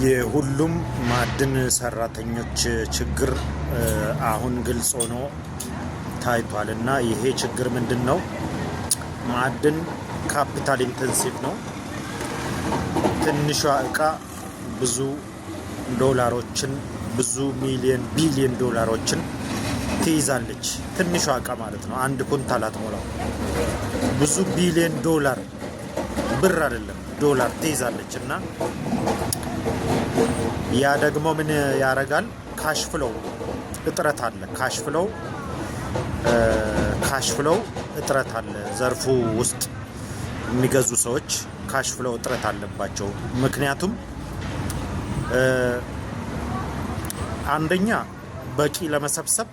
የሁሉም ማዕድን ሰራተኞች ችግር አሁን ግልጽ ሆኖ ታይቷል። እና ይሄ ችግር ምንድን ነው? ማዕድን capital intensive ነው። ትንሿ እቃ ብዙ ዶላሮችን፣ ብዙ ሚሊየን ቢሊየን ዶላሮችን ትይዛለች። ትንሿ እቃ ማለት ነው። አንድ ኩንታል አትሞላው። ብዙ ቢሊየን ዶላር፣ ብር አይደለም ዶላር ትይዛለች። እና ያ ደግሞ ምን ያደርጋል? Cash flow እጥረት አለ። Cash flow እጥረት አለ። ዘርፉ ውስጥ የሚገዙ ሰዎች cash flow እጥረት አለባቸው። ምክንያቱም አንደኛ በቂ ለመሰብሰብ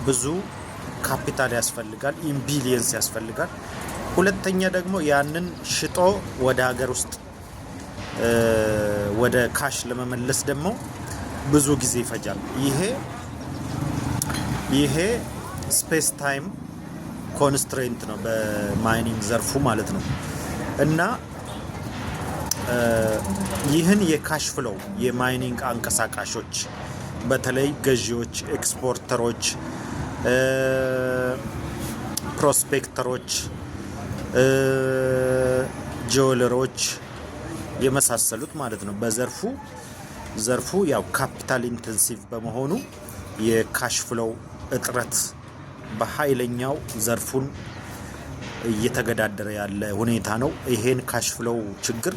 ብዙ ካፒታል ያስፈልጋል፣ in billions ያስፈልጋል። ሁለተኛ ደግሞ ያንን ሽጦ ወደ ሀገር ውስጥ ወደ cash ለመመለስ ደግሞ ብዙ ጊዜ ይፈጃል። ይሄ space time constraint ነው በ mining ዘርፉ ማለት ነው። እና ይህን የ cash flow የ mining አንቀሳቃሾች፣ በተለይ ገዢዎች፣ exporter ኦች፣ prospector ኦች፣ jeweler ኦች የመሳሰሉት ማለት ነው። በዘርፉ ዘርፉ ያው capital intensive በመሆኑ የ cash flow እጥረት በኃይለኛው ዘርፉን እየተገዳደረ ያለ ሁኔታ ነው። ይሄን cash flow ችግር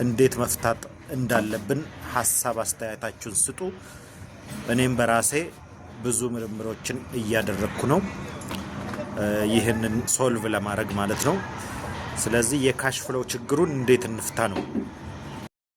እንዴት መፍታት እንዳለብን ሀሳብ አስተያየታችሁን ስጡ። እኔም በራሴ ብዙ ምርምሮችን እያደረግኩ ነው፣ ይህንን solve ለማድረግ ማለት ነው። ስለዚህ የ cash flow ችግሩን እንዴት እንፍታ ነው።